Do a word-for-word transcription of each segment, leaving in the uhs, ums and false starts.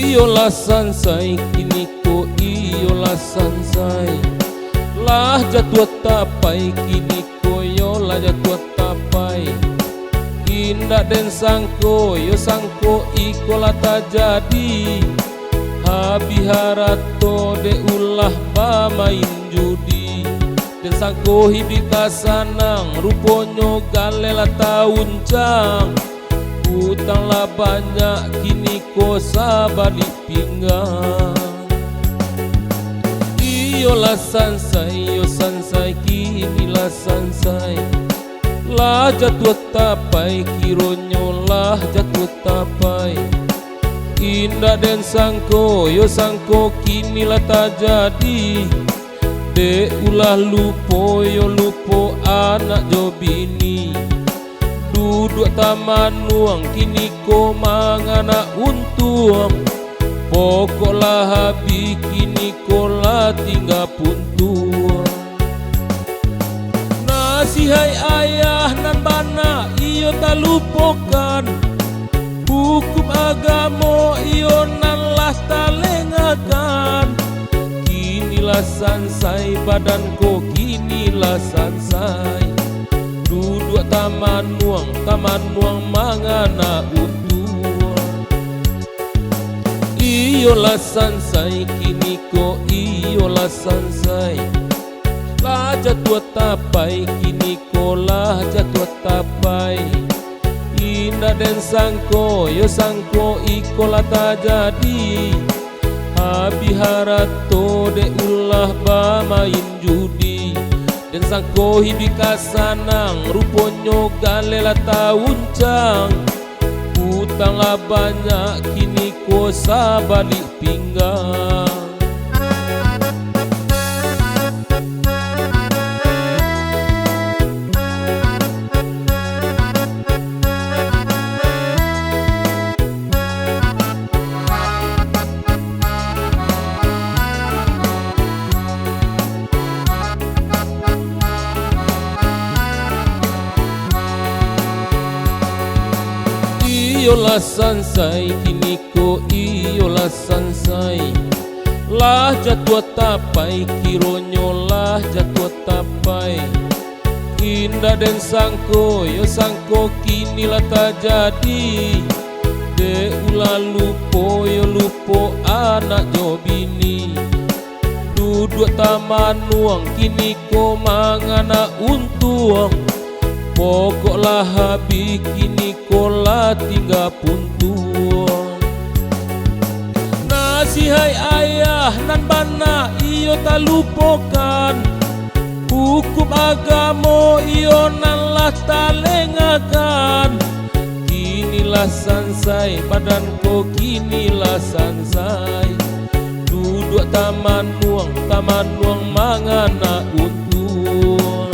Iyolah sansai, kiniko iyolah sansai. Lah jatuah tapai, kiniko yo lah jatuah tapai. Indak den sangko, yo sangko iko lah tajadi. Habih harato dek ulah bamain judi. Den sangko hiduik ka sanang, ruponyo galeh lah tauncang. Utang lah banyak, kiniko sabalik pinggang. Iyolah sansai, yo sansai, kini lah sansai. Lah jatuah tapai, kironyo lah jatuah tapai. Indak den sangko, yo sangko, kini lah tajadi. Dek ulah lupo, yo lupo anak jo bini. Duduak tamanuang, kiniko mangana untuang. Pokok lah habih, kiniko lah tingga puntuang. Nasihaik ayah nan bana iyo talupokan. Hukum agamo iyo nan lah talengakan. Kini lah sansai, badan ko kini lah sansai. Duduak tamanuang, tamanuang mangana untuang. Iyolah sansai, kiniko iyolah sansai. Lah jatuah tapai, kiniko lah jatuah tapai. Indak den sangko, yo sangko iko lah tajadi. Habih harato dek ulah bamain judi. Den sangko hiduik ka sanang, ruponyo galeh lah tauncang. Utang lah banyak, kiniko sabalik pinggang. Iyolah sansai, kiniko iyolah sansai. Lah jatuah tapai, kironyo lah jatuah tapai. Indak den sangko, yo sangko kini lah tajadi. Dek ulah lupo, yo lupo anak jo bini. Duduak tamanuang, kiniko mangana untuang. Pokok lah habih, kiniko lah tingga puntuang. Nasihaik ayah nan bana iyo talupokan. Hukum agamo iyo nan lah talengakan. Kini lah sansai, badan ko kini lah sansai. Duduak tamanuang, tamanuang mangana untuang.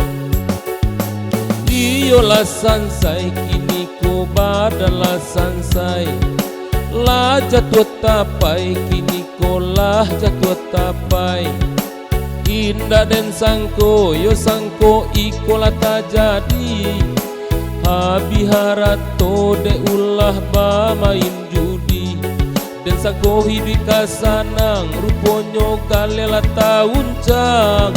Iyolah sansai, kiniko badan lah sansai. Lah jatuah tapai, kiniko lah jatuah tapai. Indak den sangko, yo sangko iko lah tajadi. Habih harato dek ulah bamain judi. Den sangko hiduik ka sanang, ruponyo galeh lah tauncang.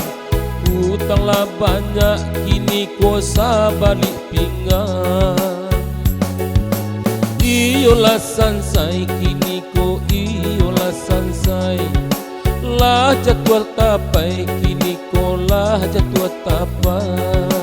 Utang lah banyak, kiniko sabalik pinggang. Iyolah sansai, kiniko iyolah sansai. Lah jatuah tapai, kiniko lah jatuah tapai.